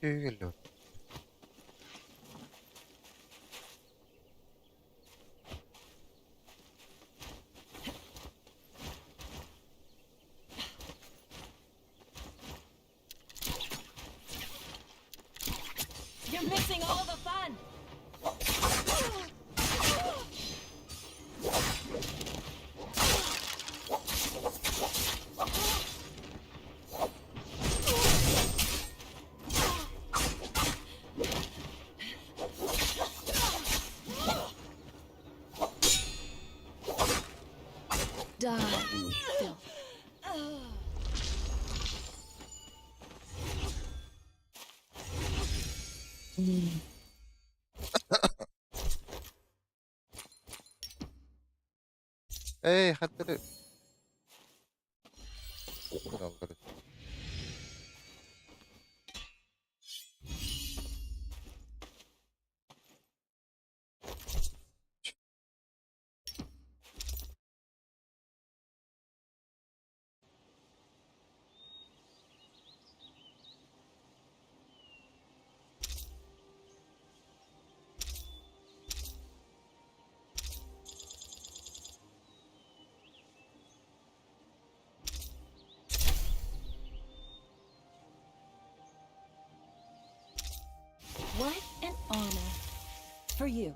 Кэллэ. You're missing all the fun! Die, filth. Эй, хаттары. Аллары. What an honor. For you.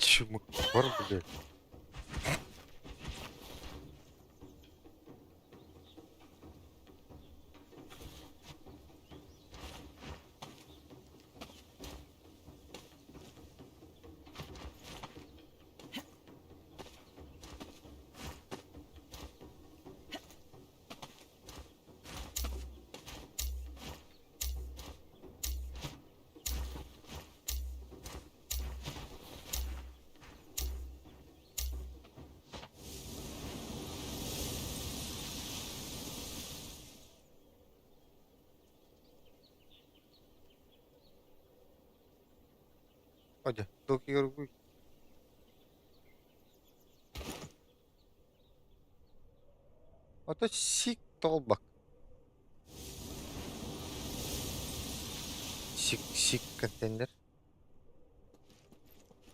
Чумак блядь. Hadi, Doki Ата сик толбак. Сик сик контейнер.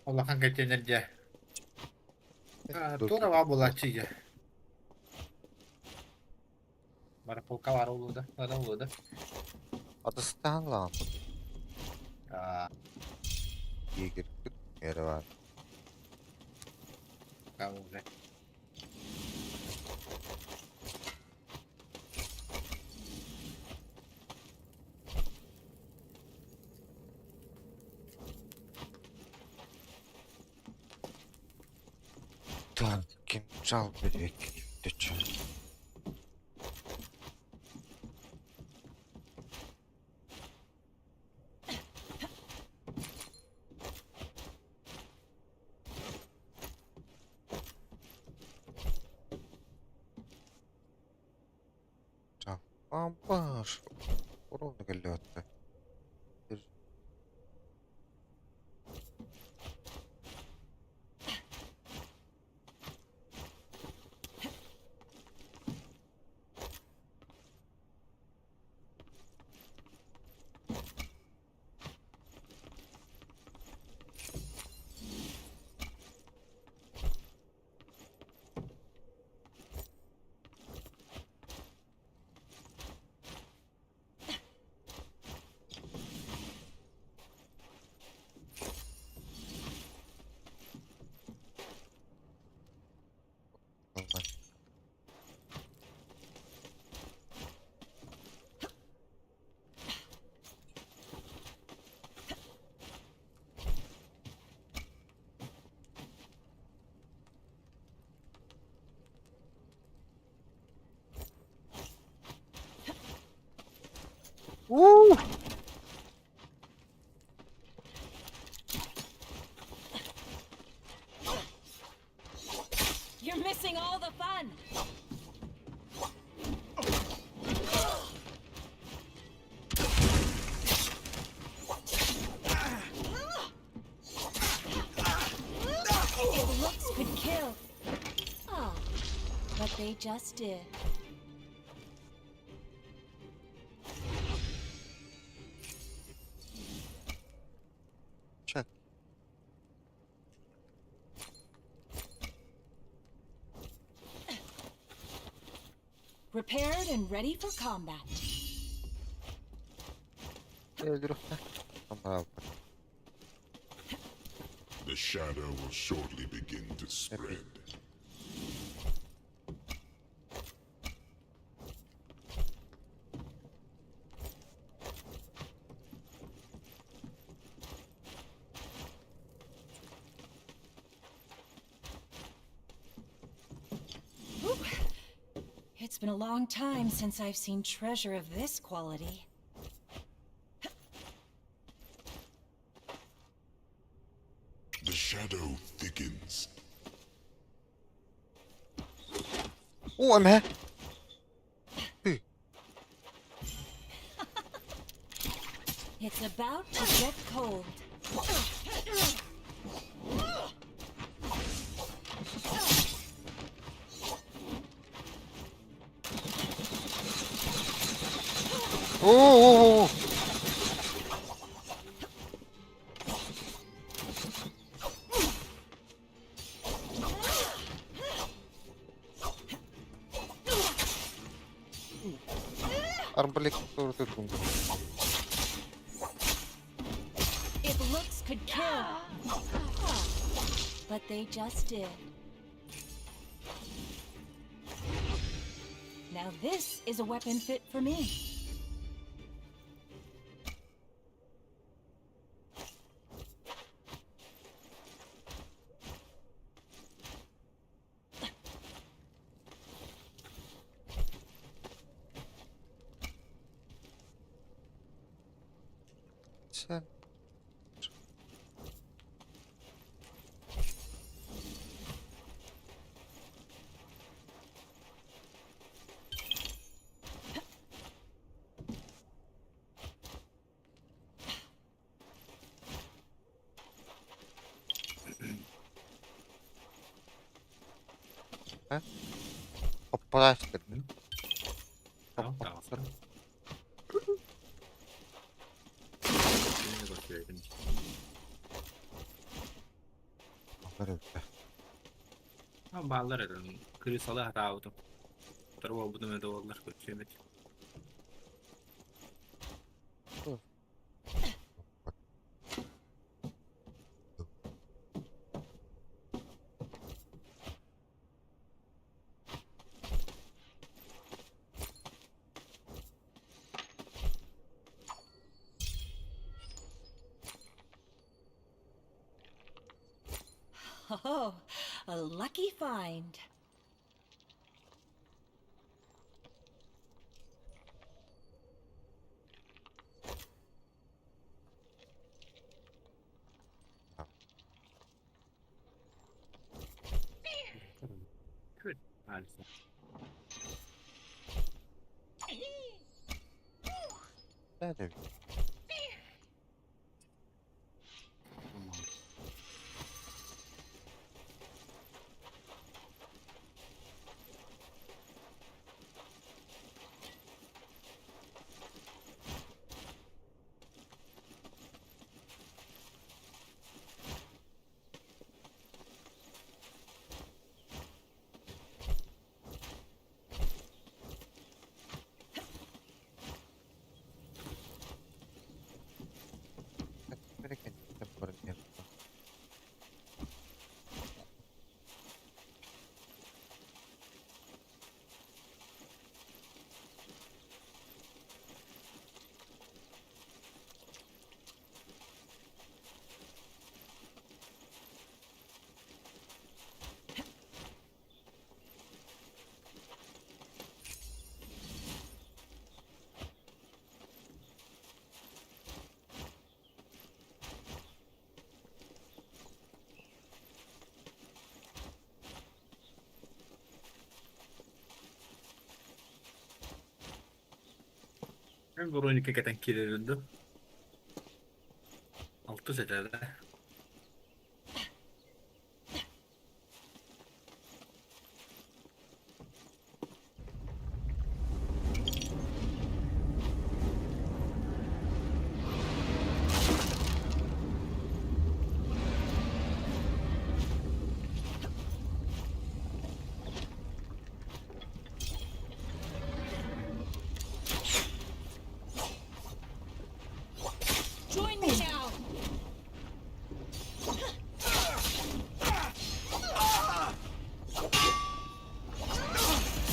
Улахан контейнер дьэ. Тура баа буолааччы дьэ. Барахолка баар улууда, бара улууда. Атыстаан лаан. Егер эрэ бар. Уже. Так, кинжал берек. Ты чё? Пампаш. Ровно галётка. missing all the fun. If looks could kill. Ah, but they just did. Чэ. Prepared and ready for combat. Өлөрүөххэ. Амаалбат. The shadow will shortly begin to spread. Whew. It's been a long time since I've seen treasure of this quality. The shadow thickens. Оо эмэ. Hyi. It's about to get cold. Оо оо оо. Арбалет туртун. If looks could kill. But they just did. Now this is a weapon fit for me. Sen. Hä? Hoppaläisten. Joo, Бааллар этэ, крысалы хатаабытым. Утары буолбутум этэ буоллар көрсүөм этэ. Oh, a lucky find. Maalesef. Nerede? Броника кэтэн киирэрин дуу? Алтыс этэ да. Join me now.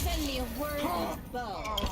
Send me a worthy bow.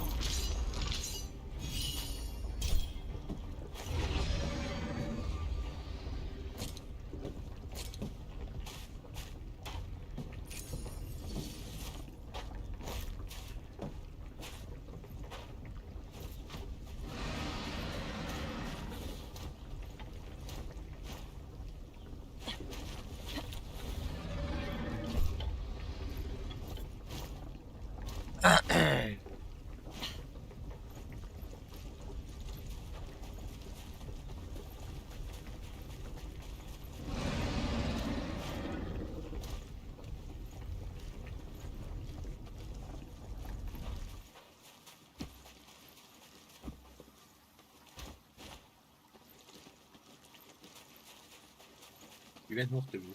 Бүүбэн суох дии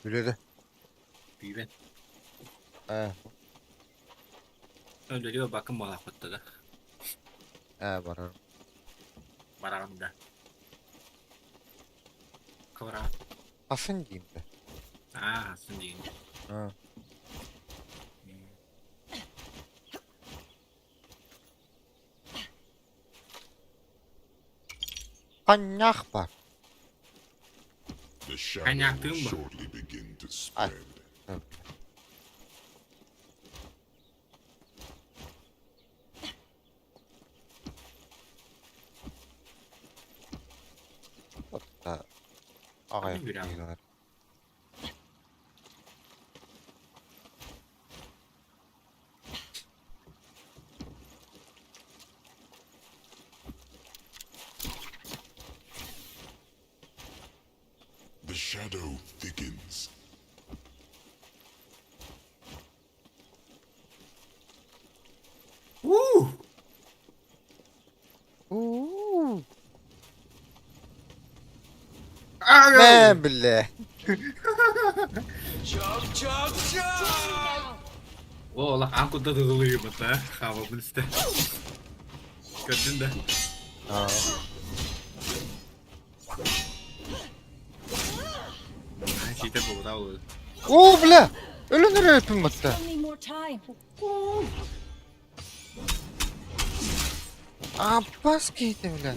Үлэлэ. Бүүбэн. Ээ, Өлөрүө бакын буолаахпытта да. ээ барар. Бараҕын да. Кыбыраҕын. Хасын диим да. Аа, хасын диин. Аа. Ханньаах баар. The shadow will Коньяктыын ба? shortly begin to Ай. spread. Отта аҕай Ханнык үрэҕин? киһилэр. The shadow thickens. Уу! Уу. Аа! Мэ бile. О, олох аан курдат ылыйбыт аа. Хаабабын истэ. Көрдүн да. Аа. Аа, сиитэ буолбатах буолуо. Оо бля. Өлөн эрэ батта. Still need more time. Аппас киһитэ бля.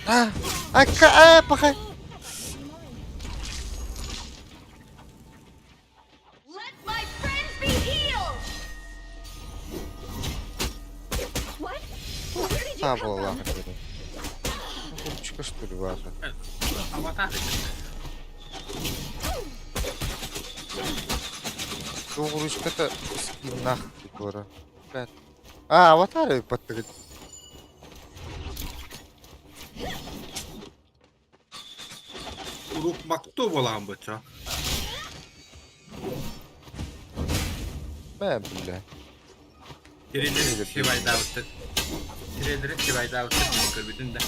А, акка аа паха. Let my friends be healed. What? Where did you Та come буоллаах from? этэ. Курчука что ли баата. Аватар. Дугуручката скиннах фигура. Блядь. А, аватары подтыгыт. Урук макту буолаҕын бачча. Мэ бля. Тирелери сибайдаабыттар. Тирелери сибайдаабыттар көрбүтүн да.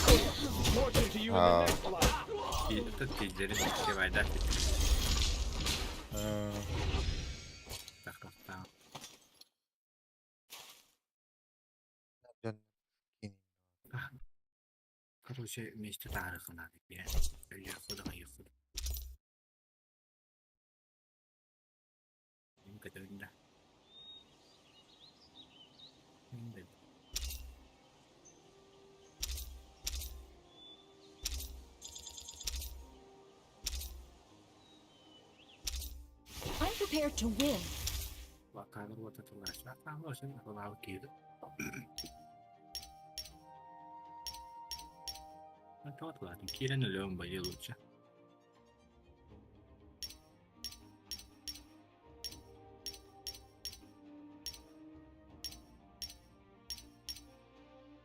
Аа. Тиилери сибайдаабыт. Э, Тахтаах. дьон Короче, вместе таарыхына диэн. Өлүөххү даҕайыаххы. Көтөбүн да. I'm prepared to win. Вакаалар уота тыллааччы. Акалаабыт киһи. Тоҕо киирэн өлөөн байы лучше.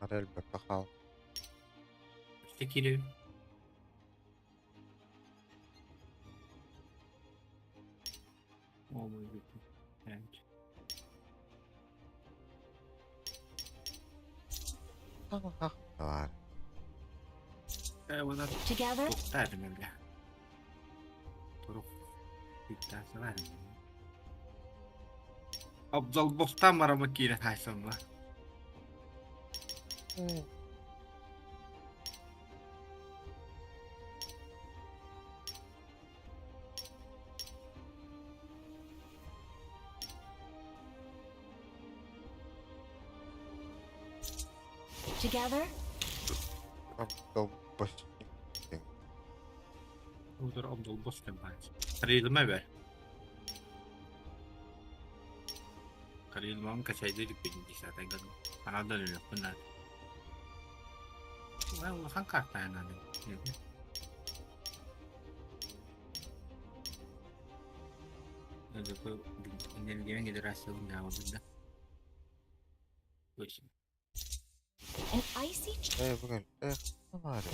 Ары элбэххэ хаал. Өссө киирэбин. Oh my goodness. And Баар. Вона Together, туктаатым эмэ. Турук күүттээх Абдалбохтан барама киирэ хаайсанна. Together, Абдалбос. Удar Абдалбос диэн баар. Харыйылыма бэр. Харыйылымам качайда иликпин дии саатайган. Анадан өлүөхпүн наада. Улахан картаан наада. An icy Ээ бүгүн э баар.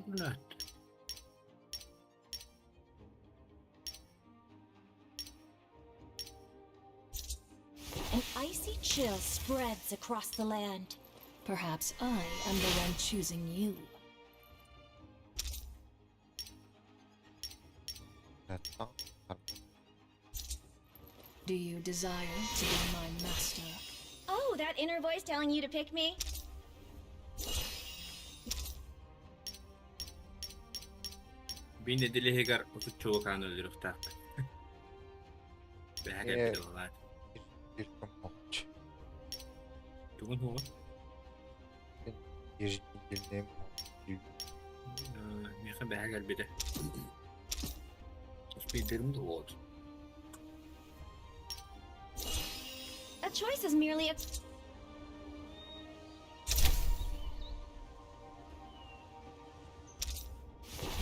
Блядь. An icy chill spreads across the land. Perhaps I am the one choosing you. Do you desire to be my master? Oh, that inner voice telling you to pick me? Бин эдилиһигэр отуччуга өлөрүөхтаах. Бэһэ Ээ. кэлбит олаат. Ирком хоч. Тугун хугун? Еженедельный. Миэхэ бэһэ кэлбитэ. Спидерим да вот. A choice is merely a.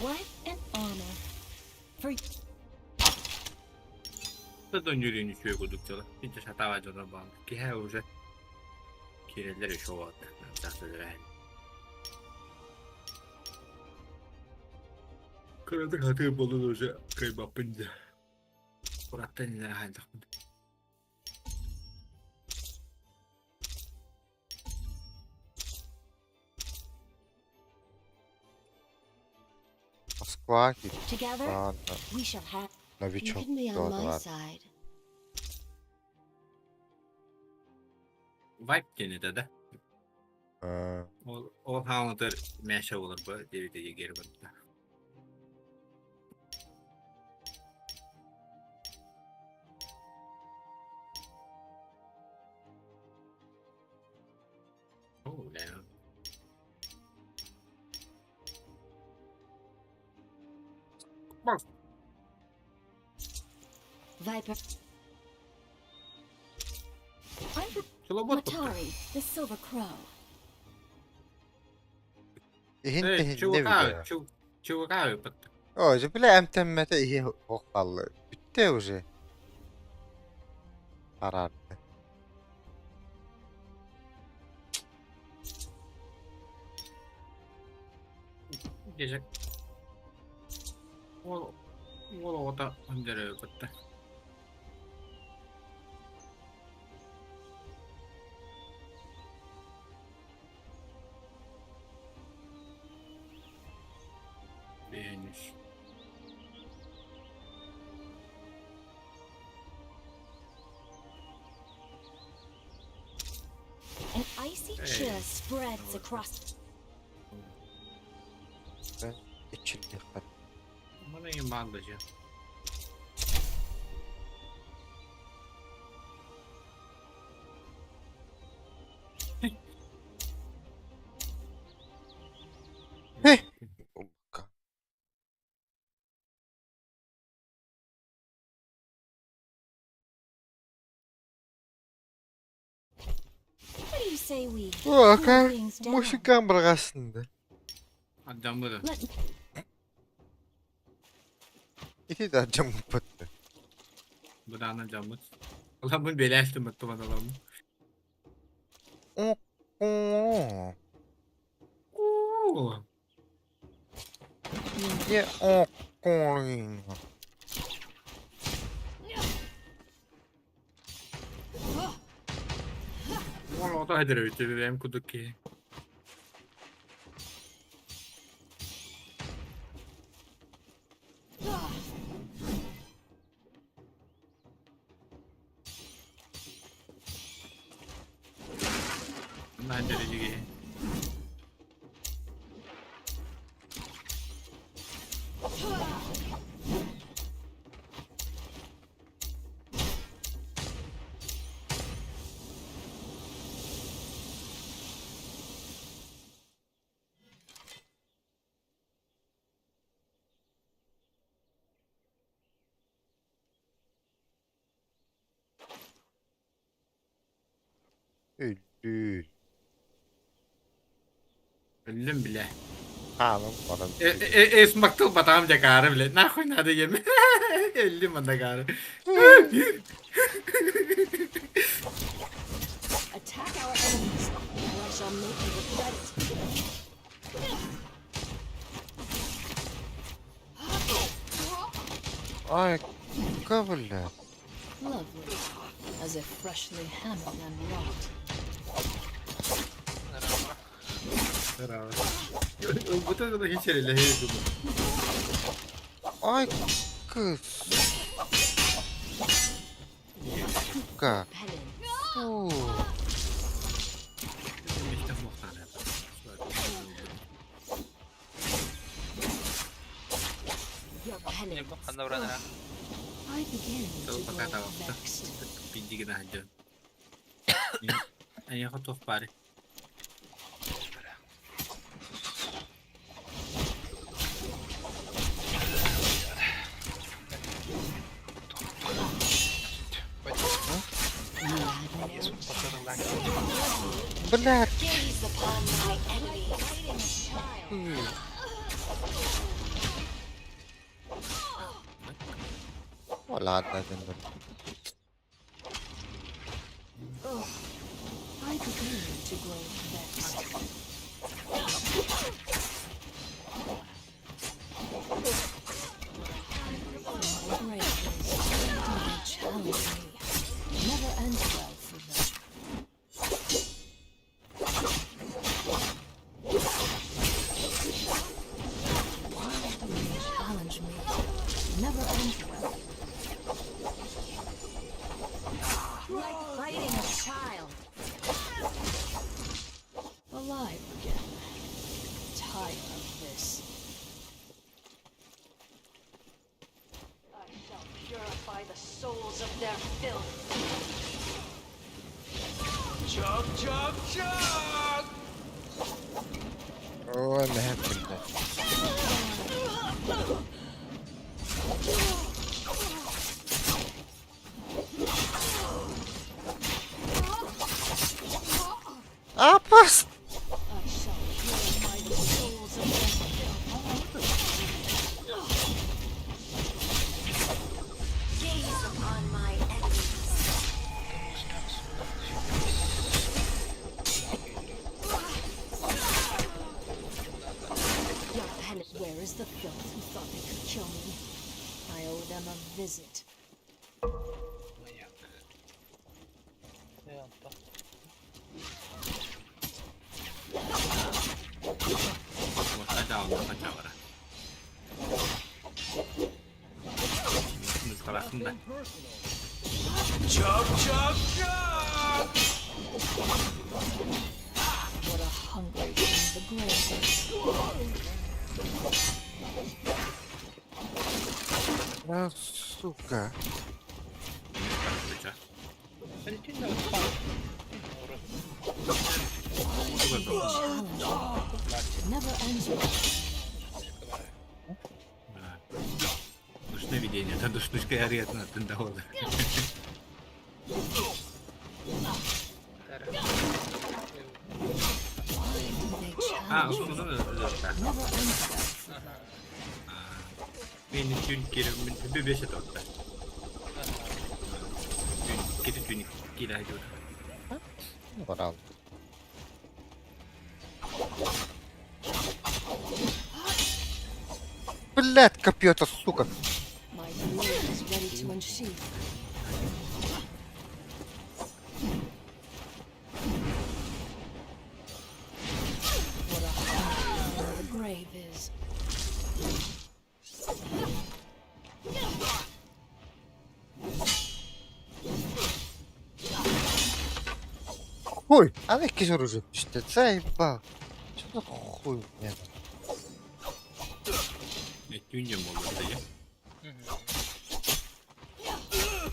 What an honor. For Да нүрүн үчүгэй курдук дьоно. Инчэ сатаабат дьоно бааллар. Киһи уже киирэллэр еще вот. Кыратык хатыы буолан уже кыайбаппын дьэ. Кураттан илэ хааллахпын. Москва киирдэ. together, we shall have You Новичок can be on my дуо side. Вайп диэн этэ да. Э, Ол ол хаалытар мяша болар ба диэбитэ егер барда. Oh, damn. Viper. I'm Чолобот Matari, the Silver Crow. Иһин Эй, тэһиннэ чугаһаа, билэ. чугаһаа ыппат. О, же бля эмтэммэтэ иһи ох хаалла. Бүттэ уже. Араарда. Дьэ, ол ол оҕото өндөрө ыппатта. Бэйэнис. An icy Hey. chill spreads across. Ичилдиэххэ. Маны иҥин баалла дьэ. Heh. Улка. say we О, cool things down? мужикам бырҕасын да. Ардьаммыт. Let Ити да дьаммыппыт. Быдаана дьаммыт. Ыламмын бэлээстим оттуман ыламмын. О, о, Оо. Где о, корень? Ол ото хайдырабыт бэйэм курдук киһи. Хайдырыжы киһи. Өлдүү. Өллүм билэ. Хаалан баран. Эсмактыл батаҕым дьакаары билэ. Нахуй надо еми. Өллүм мандакаары. Attack our enemies, or I shall make you regret it. Ай, бля. Lovely, as if freshly hammered and wrought. Ылбыта да хич эрэлэһи Ай, кыс. Сука. penance. Фу. Your penance. Ханна баран I begin to grow vexed. Биндигин аһдьан. Айаха туох баары. Бля, Gaze upon my enemies. ты. Ладно, один I begin to grow vexed. Breakers, do they challenge me? Never end well for them. Why do they challenge me? Never end well. Like fighting a child. Alive again. Tired of this. I shall purify the souls of their filth. Chug chug chug! Ой, мэ, бля. А, пас! I shall purify the souls of their filth. Gaze upon my enemies. Your penance. Where is the filth who thought they could kill me? I owe them a visit. Хачаара. Музыкаласын да. Chug chug chug! What a hungry thing the grave is. А, сука. Challenge me. Never ends well. Душное видение. Это душнушка ярыятын аттында болды. Аа, устунан өлөртө. Never ends well for them. Мин түүн киирэммин бэс этэ. Түүн кити түүн киирэ дьур. Барал. Блядь, копье-то, сука. My blade is ready to unsheath. What a hungry the grave is. Хуй, а на якесь оружие піште, це їба. Що за хуй, блядь? Түүн дьон буолла дии.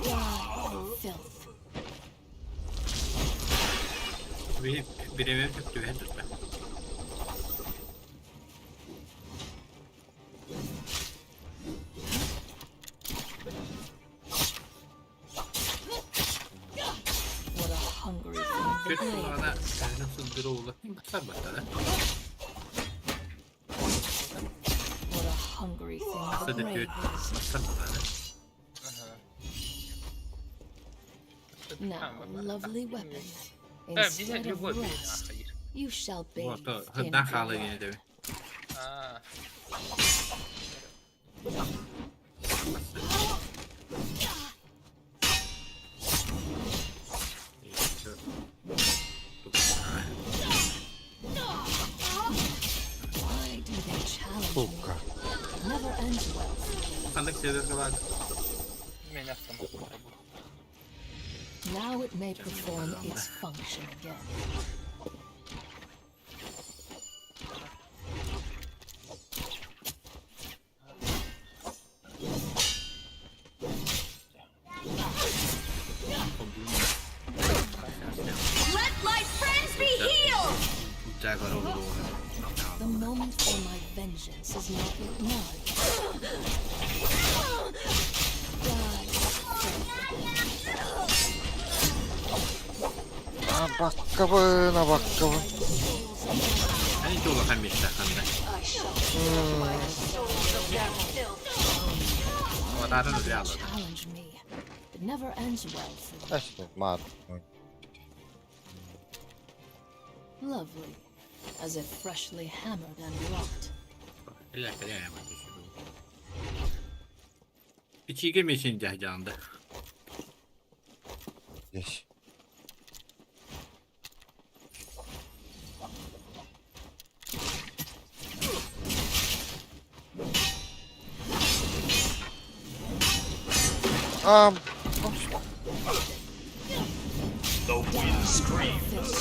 Die, filth. Биремем түбэһэн турда. What a hungry thing the Түс grave сылаана is. таһынан сылдьар уолаттан бассарбаттара. What a hungry thing the Сада grave түөт is. бассарбаттара. Now, lovely weapon. Э, Instead билэр of любой билэр rest, ахайыр. you shall bathe Уото in хыдан хаалыы blood. гэнэ дэби. Аа. Why do they challenge me? Сука. Never ends well for them. Ханнык северге баар. Мен автомат бу. Now it may perform its function again. Let my friends be healed! Жагар олуу. The moment for my vengeance is not yet nigh. Die, filth. А баккабын, а баккабын. Эн туолахан миэстэ ханна. I shall purify the souls of their filth. Отаатын үлэ Challenge me. It never ends well for them. Ась, мат. Lovely, as if freshly hammered and wrought. Илэ кэлэ яман Ичиге мешин жаһжаанда. Здесь. А, The wind screams.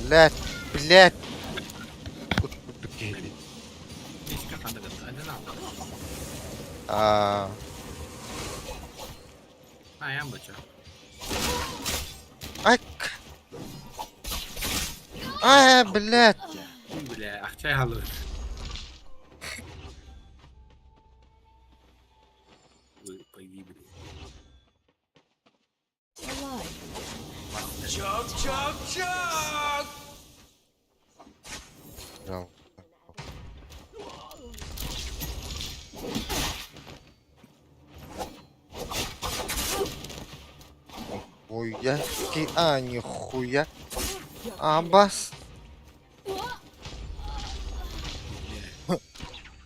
блядь, блядь. Кут киһи. Ичке ханнык анан алла. А, Аян бача. ак. А, блядь. Билэ акчай халы. Ой, погибли. Alive again. Chug, chug, chug! Жал. Хуя. А, нихуя. Абас.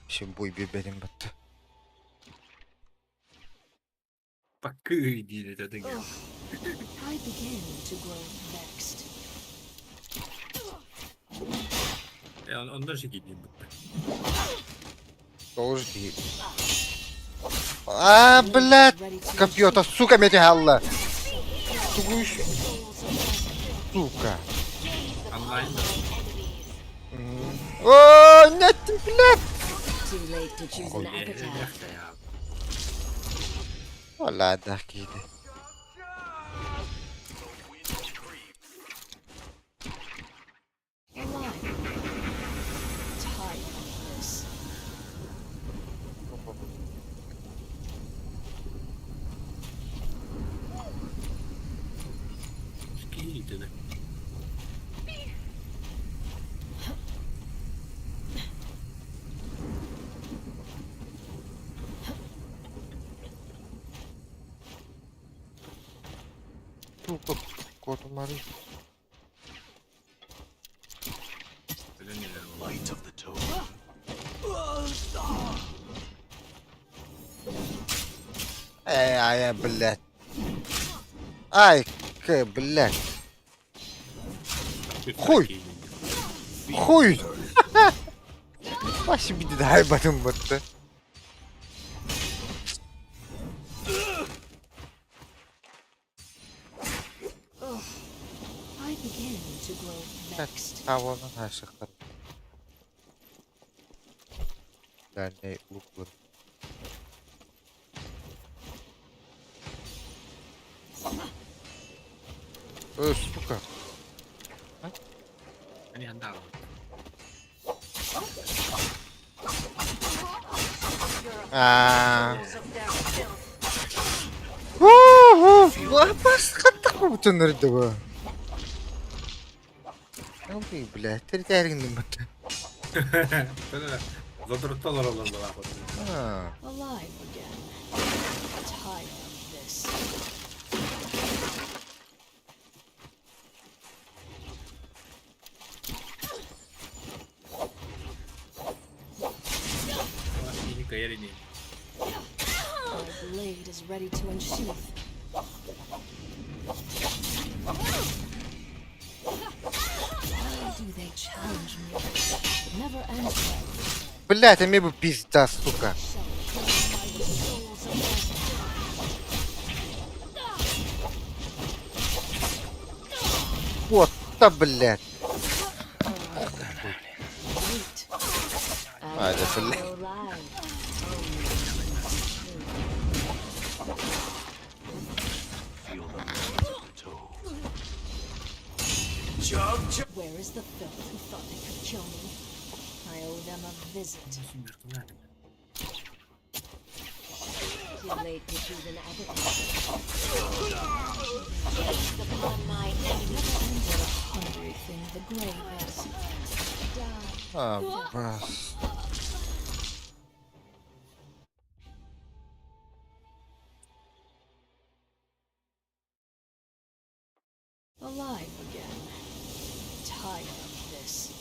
Şimdi bu bir benim battı. Бакы диир этэ I begin to grow vexed. Э оннор шигидин бутта. Doğru değil. А, блядь. Копье-то, сука, меня алла. Сука. Сука. Онлайн О, нет, блядь. Too late to choose an epitaph. да. Valla da giydi. Alive again. Tired of this. Киһи Сука, куотумаары. Өлөн иһэр буолла. Light of the toad. Э, ай, блядь. Ай, к, блядь. Хуй! Хуй! Вася биди хайбатын батта. I begin to grow vexed. Тавонун хаашихтар. Дальний лук. Э, сука. Они андаллар. Аа. Souls of their filth. Бас хаттах бутын өрдөг. Ой, блядь, тэр дайраг юм бат. Зодортой олороллор буолаах. Аа. Alive again. Tired of this. Киһи кыайар ини. My blade is ready to unsheath. Why do they challenge me? Never ends well. Блядь, а мне бы пизда, сука. Shall purify the souls of their Вот, да, блядь. Wait. А, это, блядь. No lie. Feel the light of the toad. Chug chug. Where is the filth who thought they could kill me? I owe them a visit. Too late to choose an avatar. Gaze upon my enemies. What a hungry thing the grave is. Die. А, бас. Alive again. Tired of this.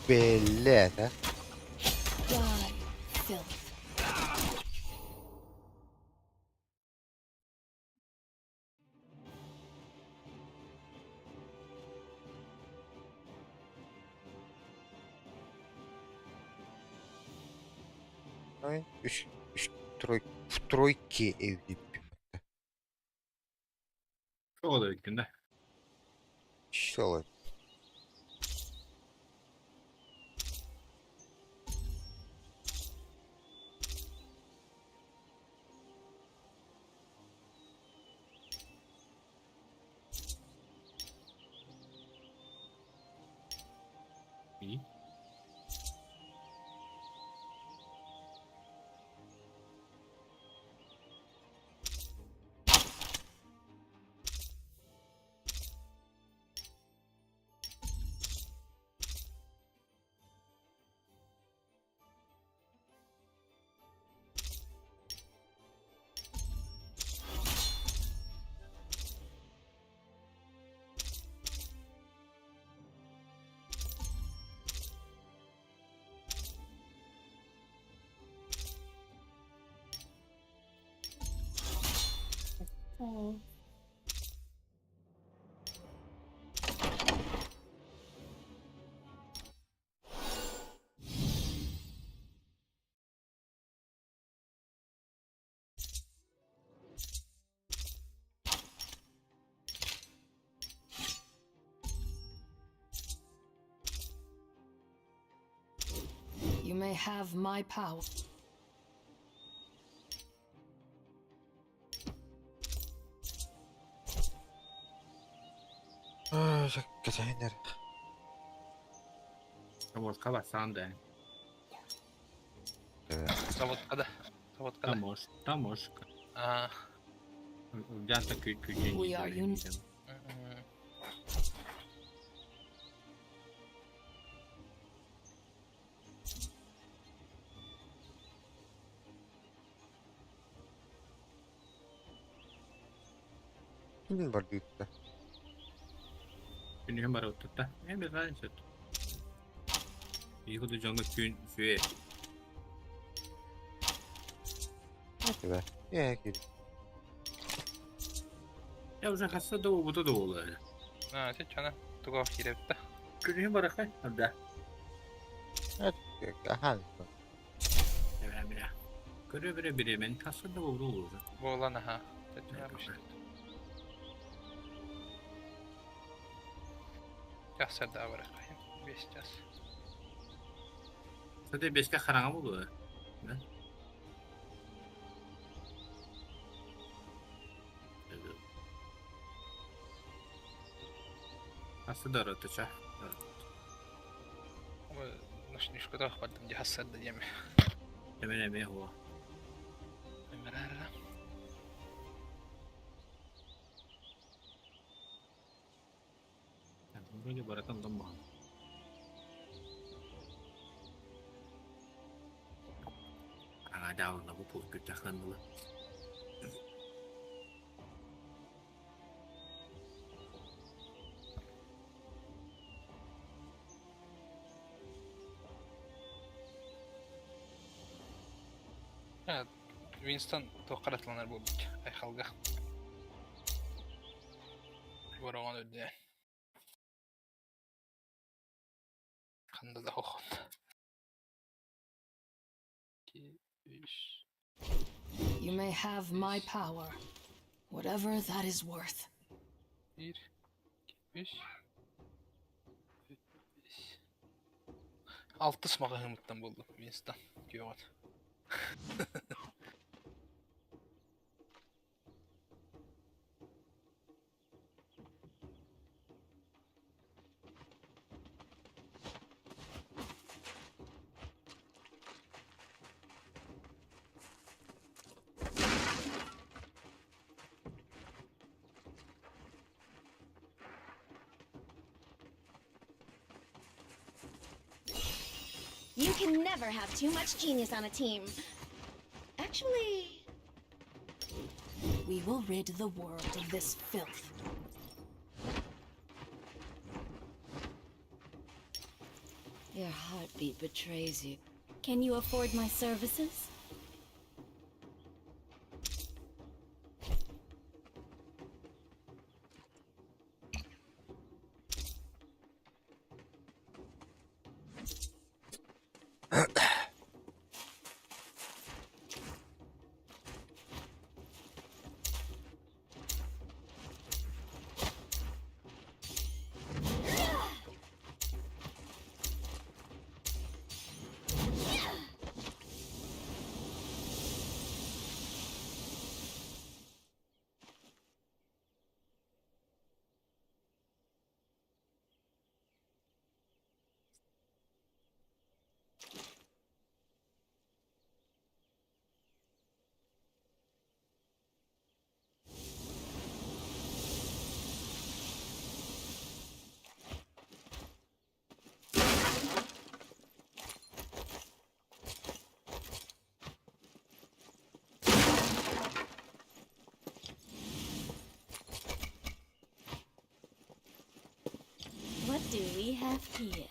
Блядь, а. Die, filth. Ой, Үш, үш, трой, в тройке MVP. Çok da günde. Что? İyi. You may have my power. Кэтэнэр. Таможка бассан да. Заводка да. Заводка да. Тамош, таможка. Аа. Ылдьаантан күдьүн We are un- Ким бардыытта? Күнүһүн барыбыттатта. Ээ бэҕээн сөт. Биһиги дьоҥҥо күн үчүгэй. Этибэ. Ээ киир. Я уже хасса да уобута да буолуо. А, сеччана. Туга киирэбит да. Күнүһүн барахай. Да. Ахан. Эбээ Көрө бере биремен хасса да уобута буолуо. Буолан аха. Сеччана бишт. Жаксы да барахай. Бес час. Кстати, беске хараҥа буолуо. Да? Хасса да ырытыча. Ночнушка бардым дии хассарда диэми. Эмен эмиэ хуа. Өмөрөөрө. Вроде баратан дома. А, да, он на выпуск таханула. Винстон туохха ратыланар буолбут Айхалга. Бороҕон үрдүнэн. Ханна да хохон. Үс. You may have my power, whatever that is worth. Биир, үс, үс. Алтыс маҕаһыымыттан буллум Винстон күөҕүн. You can never have too much genius on a team. Actually, We will rid the world of this filth. Your heartbeat betrays you. can you afford my services? What do we have here?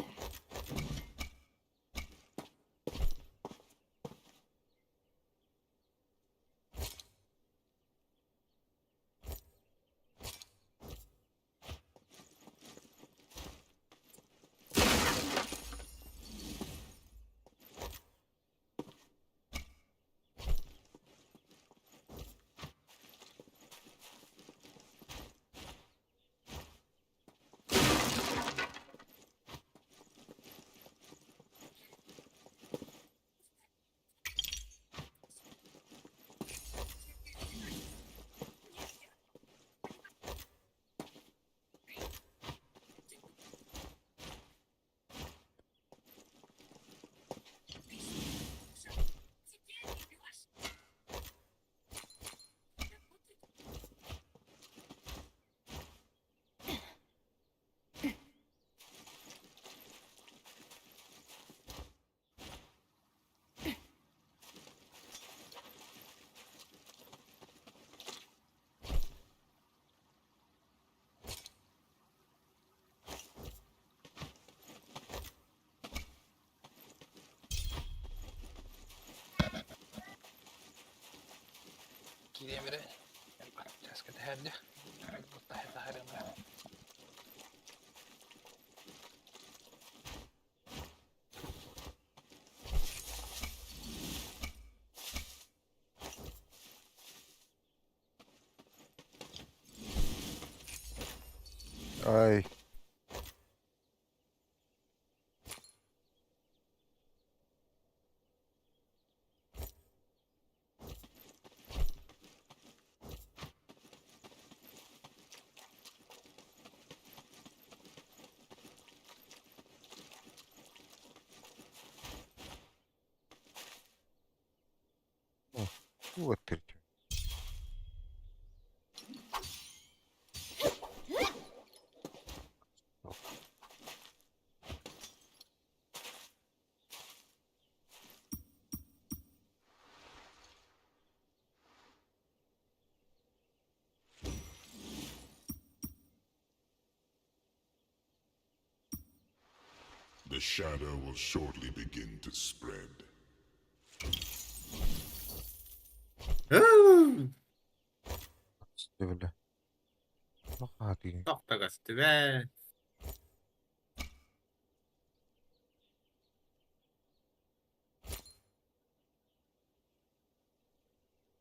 Диэмэрэ чааска тэһэрдэ. Таһырымра. Ай. Вот ты. The shadow will shortly begin to spread. Бля. Тохтогостыбэ.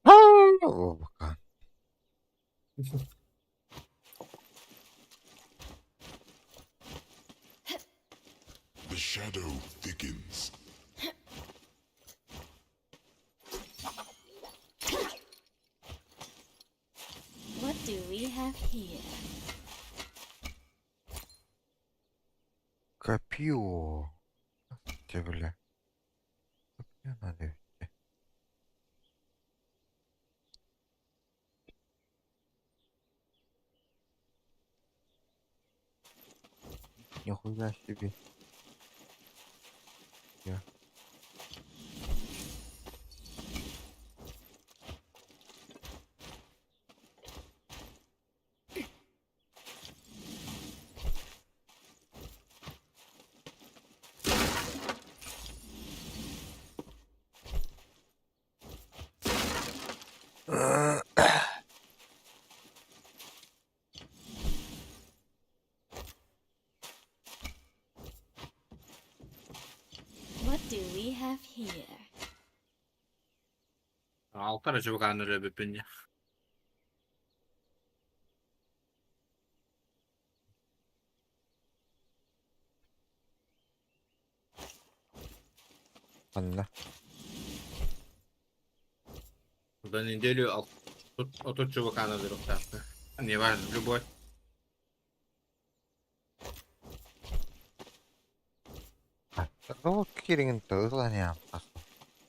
О, The shadow thickens. What do we have here? Копье. Те, бля. Копье надо идти. Нихуя себе. Я. What do we have here? Алтар чубукааны өлөбүппүн дьэ. Анна. За неделю отут чубукааны өлөрүөхтаахпын. Не важно, любой. Ол кириҥин ыланиам.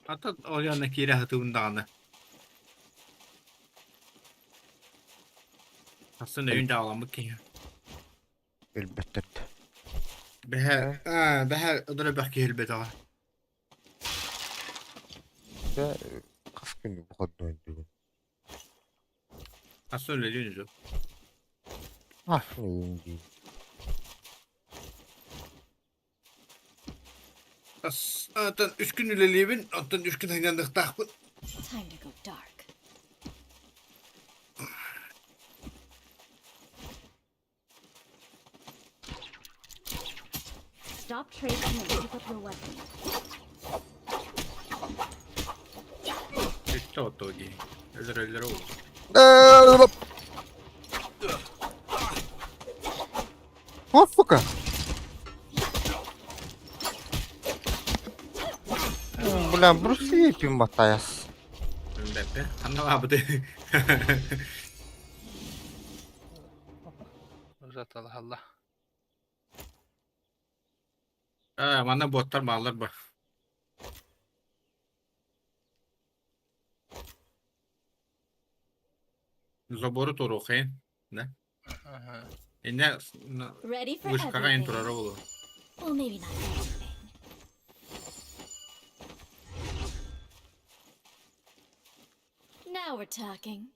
Ата Ольяна киирэ сатыыбын даҕаны. Сарсын өйүн дьаҕаламмыт киһи. Өлбөттөр. Бэһэ, аа, бэһэ ыдыр элбэх киһи өлбөтөҕө. Дьэ, хас күн выходной бүгүн? Сарсын үлэлиэн үһү. Ах, дии. Оттон үс күн үлэлиибин, оттон үс күн сынньаныахтаахпын. Time to go dark. Stop tracing and pick up your weapon. Үстэ оттоо дии. Өлөр-өлөр ол. О, сука! Бля, Брюс Ли пимбатаяс. Бэппэ. Ханна баабыты. Узаталаһалла. Аа, манна боттар бааллар ба. Забору туруохайын. Да? Аха. Инне Ready for вышкаҕа ин everything. турара буолуо. Well, maybe not everything. Now we're talking.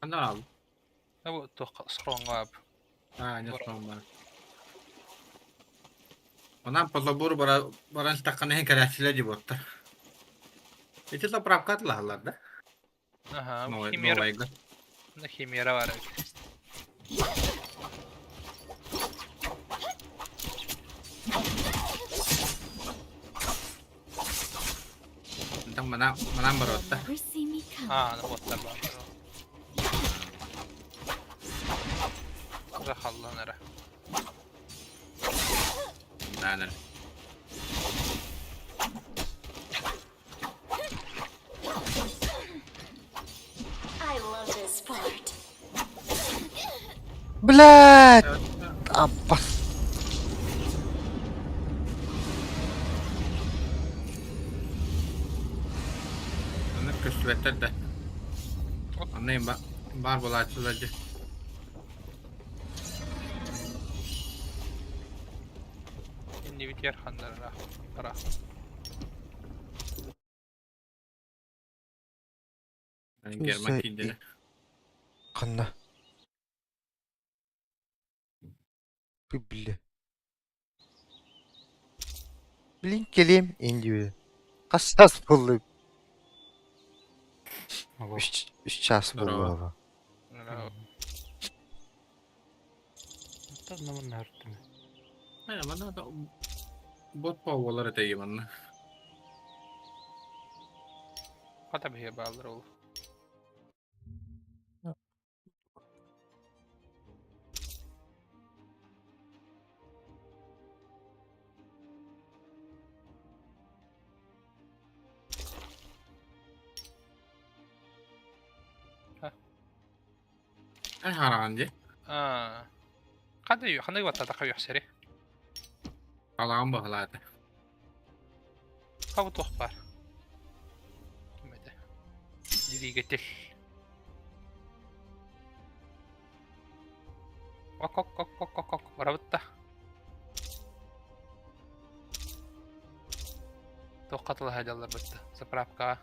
Ханна аал. Бу туох схроҥҥа Аа, не баар. Онон позобур баран истэххинэ иһин кэлээччилэр дии буоттар. Ити заправка атылаһаллар да? Аха, Новай, химера, Новайга. химера баар эбит. Онтон манан, манан баруотта. Never see me coming. Аа, аны боттар бааллар. Халлан эрэ. Наанар. I love this part. Блядь! Аппас. Онно көстүбэттэр да. Онно баар буолааччылар дьэ. Иннибитигэр ханнарара ыраах. Герман киирдилэр. Ханна? Бile. Блин кэлиэм индиви. Хас саас буолла? Үс үс чаас буолла. Манна бот буолар этэ манна. Хата биһиги бааллар ол. Эн хараҕан дии. Аа. Ханна ханна баттатаха үөхсэри? Хараҕын баһылаата. Хабы туох баар? Ким этэ? Двигатель. Ок ок ок ок ок ок барабыт да. Туохха тылаһа дьалларбыт заправкаҕа.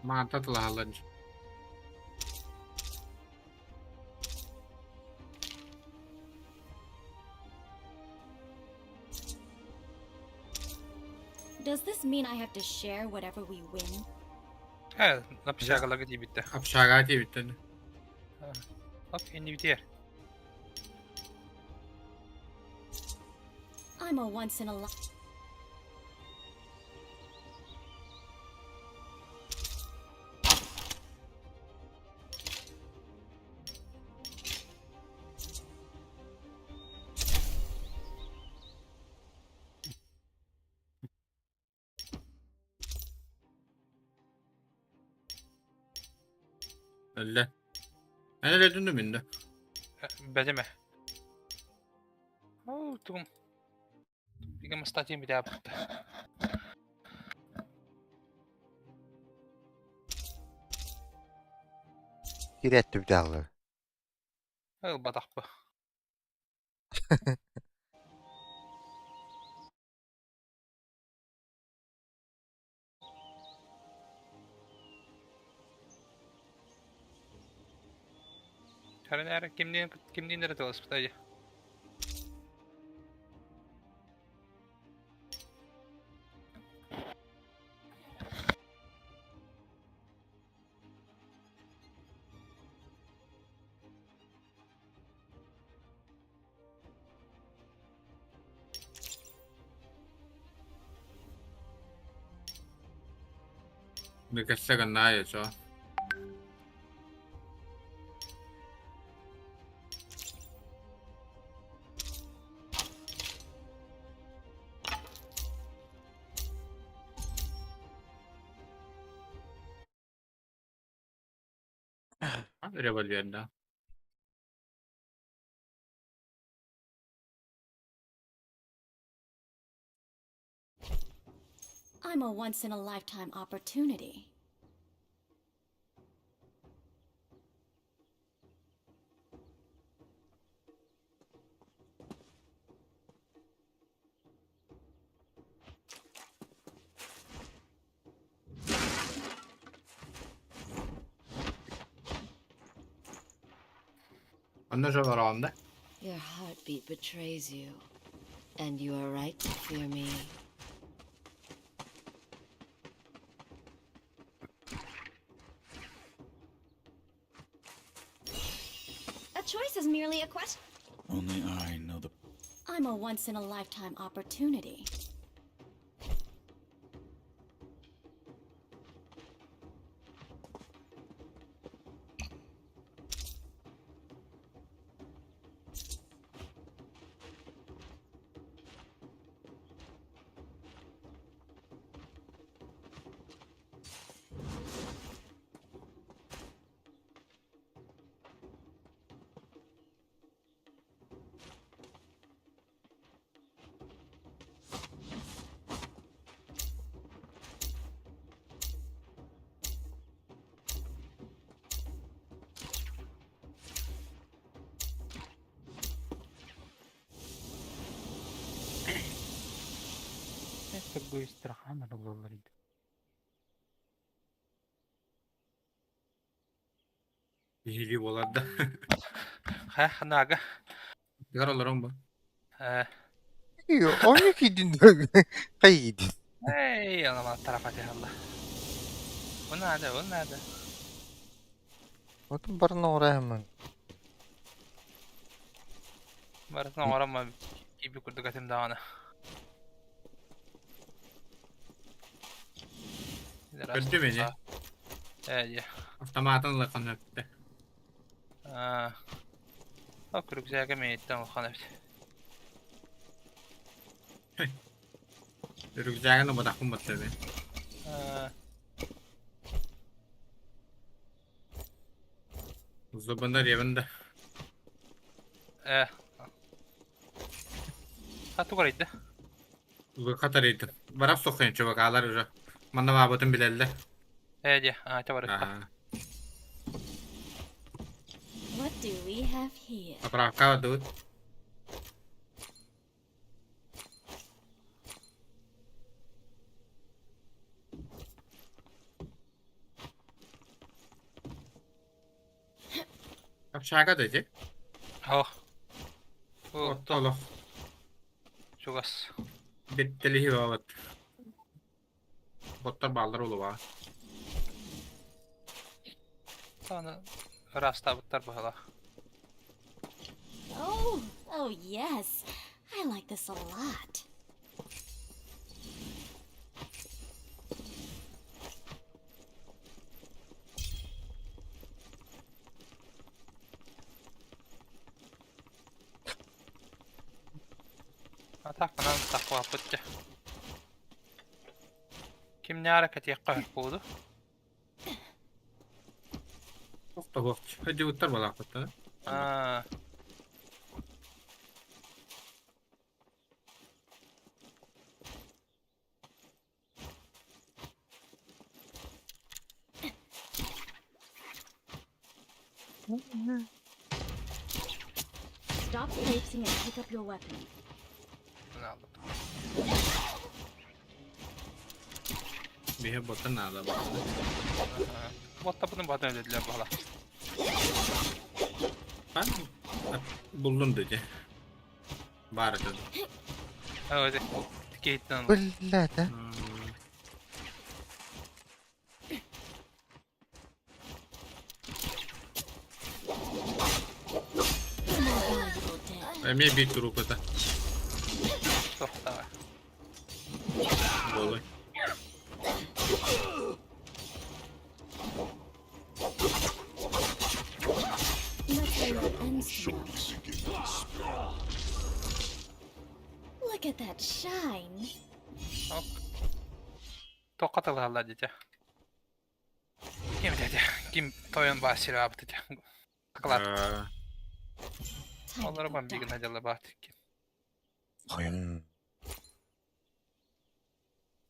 Маанта тылаһаллар. Does this mean I have to share whatever we win? Ээ, общагаларга тиийбиттэр. Общага тиийбиттэр. Оп, иннибитигэр. I'm a once in a life. Өллө. Эн өлөдүн минде. Бэлэмэ. Оо, тугум. Бигэ мастатин битэ Кирэт түбдаллар. Ыл батахпы. Харин кимниин кимниин эрэ тылыспыта Мекессе гыннаа ечо. Револьверда. I'm a once in a lifetime opportunity. Онно же олороҕун да? Your heartbeat betrays you, and you are right to fear me. A choice is merely a question. Only I know the I'm a once in a lifetime opportunity. Торгуистрахан буоллар Биһиги буолар да. Хайа ханаага Тыгар олорон бу. Э Ону киидин хайдин. Эй, ана тарафа тиһалла. Бу наада, бу наада. Отun барына оҕураһыммын. Барытын оҥороммо киирбит курдук этим даҕаны. Көрдүм ини. Ээ дии. Автоматын ылыаххын сөптө. Аа. Ол күрүксээгэ мииттэн улахан эбит. Рюкзагын ылбатахпын батта эбит. Аа. Зубында ребин да. Ээ. А тугар ыйда? Хатарыйтын. Барап соххойн чувакалар уже. Манна баабытын билэллэр. Ээ дии. Аа, ча барытта. Аа. What do we have here? Поправка бардыбыт. Общага да ити. Ох. О, Орто олох. чугас. Беттелиһи баабыт. Боттор бааллар улуба. Аны ыраастаабыттар быһалаах. Oh, oh yes. I like this a lot. Атаакканан тахваппыт дьэ. Кимнээҕэр кэтиэххэ сөп буолду. Тохтобуох. Дьыбыттар балаахпыттар. Аа. Stop traipsing and pick up your weapon. Маны аллым. Биһи боттан наада баҕана. Боттапытын батын өлөдүлэр баһала. Хан буллун дии. Баар этэ. Өө Тикейтен Биллээтэ. You're more valuable dead. Эмиэ биир туруупата суохтаҕа. буолуй. Let's lay your ends Shortly together. begin to spread. Look at that shine. Ок. Туохха тылыһаллар дии Ким дядя? Ким тойон баасыраабыт этэ? Кылаат. Time to Олору go бан биигин dark. адьалла баат. Хойун.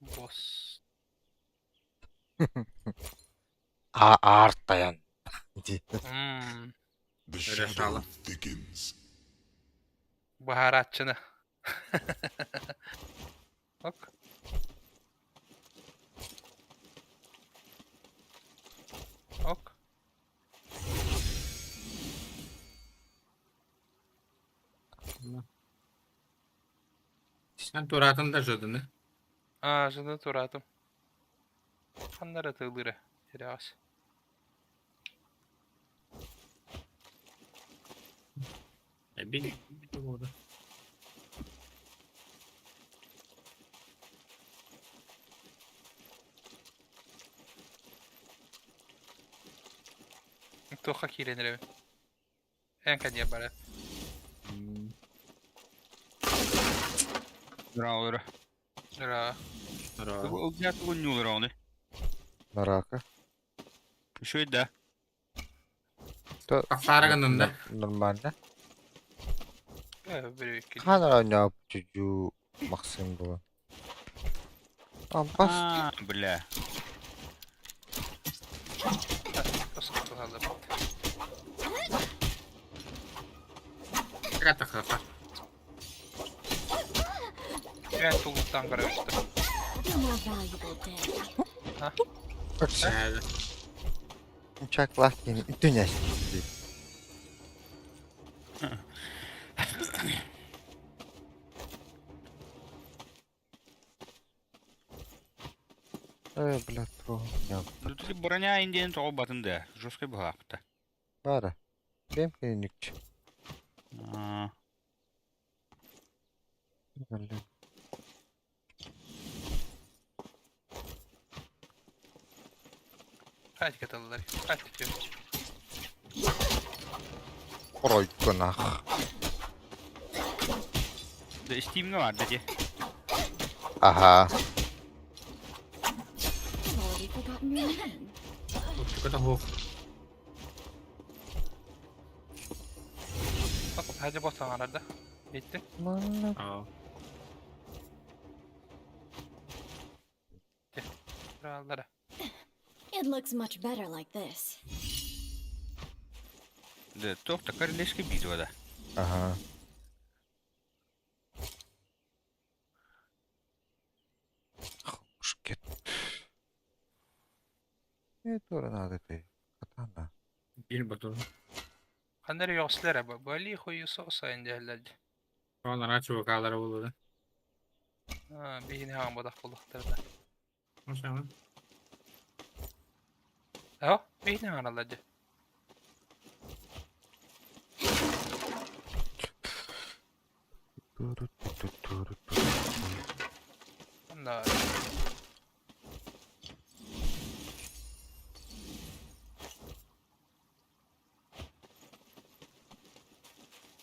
Босс. А аартайан. Ди. Мм. The Öyle shadow sağlam. thickens. Быһаарааччыны. Ок. Ок. Эн туораатын да жадыны. Аа, жаны туораатым. Ханна эрэ тыалыыра, тирэҕэс. Эбин буолда. Туохха киирэн эрэбин? Эн кэнниэ барар. Браво, Ра. Ра. Я тугунньуулар ону. Нарака. Үчүгэй да. Тахсаары гыннын да. Нормально. Э, bir iki. Ханар ойноп чүжүү Максим була. Ампас. А, бля. Тахха. Эн тугуттан көрөбүттэр. You're more valuable dead. Uçaklar yeni dünya. Э, блядь, про. Я Ну ты броня индиан тоҕо батын да. Жесткой баҕаахпыта. бара. Бем клиникчи. А, Блин. Хать каталлар. Хать каталлар. Орой гынах. Да Steam'ге бар да де. Аха. I've already forgotten your name. Тука хоох. Hadi bot арада. Bitti. Аа. Kurallara. It looks much better like this. Да, туох да королевский битва да. Аха. Шкет. Не тура надо ты. Катана. Биир батон. Ханнары yoxsullar ба. Бали хуyu соса инде. Онара чувакалара болду. Ha, бихини хаан бодах булахтарда. Ошама. Ао, бихини хаан аллади. Онда.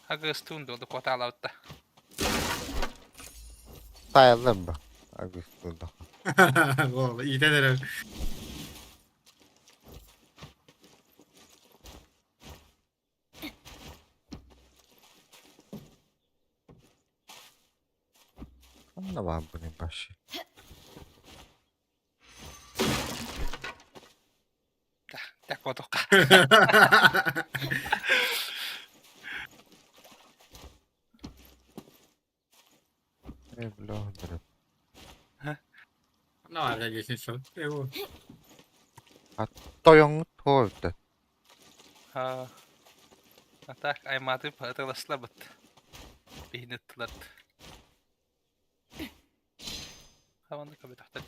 Агыстун долду коталаутта. Тайылым ба. Агыстында. Ол иитен эрэ. Анна бар бұны башы. Так котокка. Э, бля, бля. Ну, а здесь что? Его. Тойоң туолта. Ha. А так айматы атыласлабыт. Бихини тылат. Хаванды кабы тахтат.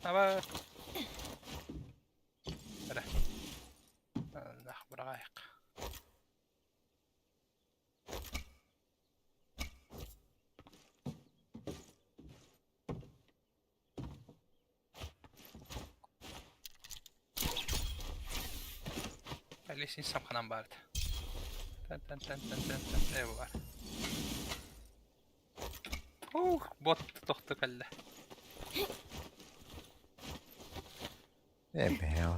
Аба. Ара. Нах бырагайык. Алисин самханан барды. Тан тан тан тан тан тан. Эво бар. Ух, бот тохту калла. Э, бля.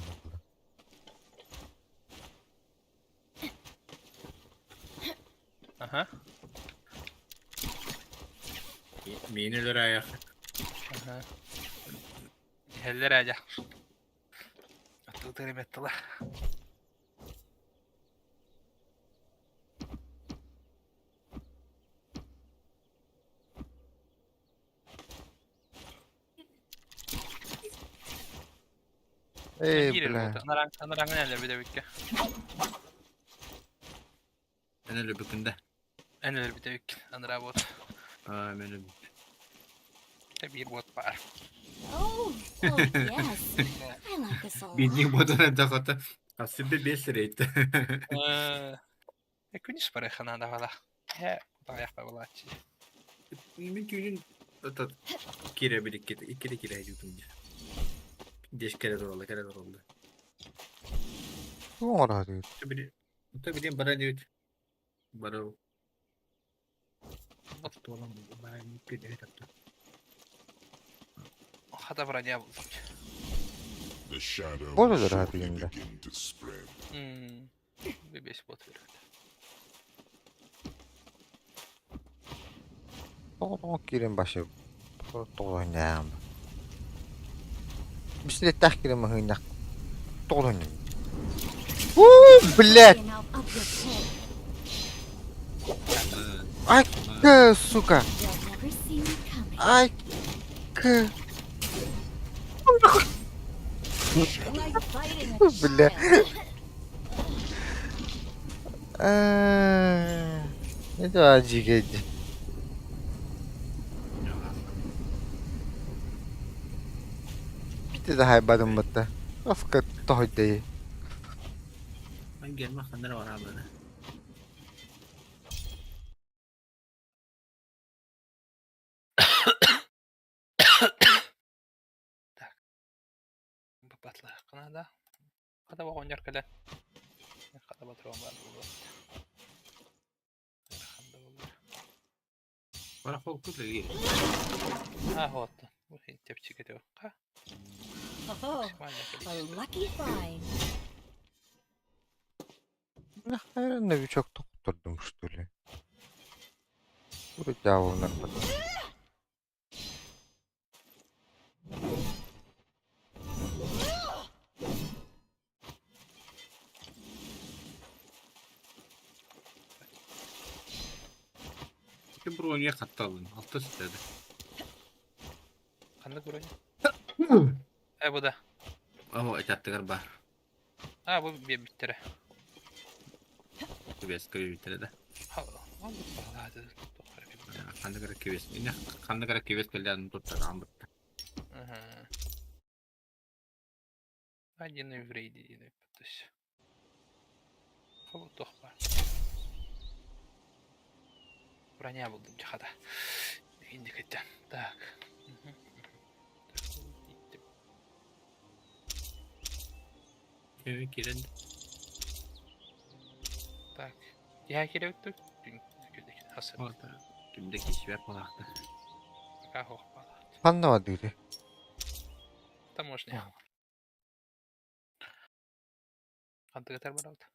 Аха. Миин өлөр аяқ. Аха. Хеллер ажа. Атту терemеттила. Э, бля. Наран наран нэлэ бидебикке. Эн өлөрбүккүн да? Эн өлөрбүт эбиккин, анараа буот. Аа, мен өлбүт. Биир буот баар. Oh, oh yes. I like this a lot. Биирдии буотун элбэх ото. Хасыппы биэс сирэйт. Э, күнүс барыахха наада бала. Э, таҕайахпа булааччы. Мин түүнүн ото киирэбит иккитэ иккитэ киирэ сылдьыбытым дии. Деш кэлэ туралла, кэлэ туралла. Тугу оҥороотугут? Ото билин баран диэбит. Барыл. Туолан баран күнү тапта. Хата броня булдум. The shadow Bol will olur shortly abi begin to spread. Bir бес бот берет. Тоҕо киирэн башы тоҕо ньаам. Бисилеттээх киирэн маһыынньах тоҕо Уу, блядь! And I'll up your pay. Ай, к, сука! They'll never see me coming. Ай, к, Like fighting a бля. child. Э, Это офигеть. Бите да хайбадым бытта. Офка тоһойдей. Мен gelme ханнара бараабына. Так. Батлаахха наада. Хата оҕонньор кэлэн. Хата патрон баар буолуо. Ыарахан да буоллар. Барахолку да Аа, оттон. Бу чэпчэки ха. Oh, Максимальное a количество. lucky find. Наверное, новичок турдум, что ли. Вроде нормально. Ити броня хатталын. Алта сүтеді. Ханнык броня? Э, бу да. О, этаттыгар бар. А, бу биэбиттэрэ. Кибес кибиттэрэ да. Ол бу балаады. Тохара биэбиттэрэ. Ханнык эрэ кибес. Инне ханнык эрэ кибес кэллээн туттар бытта. Один еврей диэн эппит. Хобу туох баар. Броня булдум хата. Индикеттен. Так. Так, Кеби кирен. Так. Я кирэбит Хасы. Кимде кишбер болақты. Пока хох балаат. Ханна бадыгы. Таможня. Хантыгатар барабыт.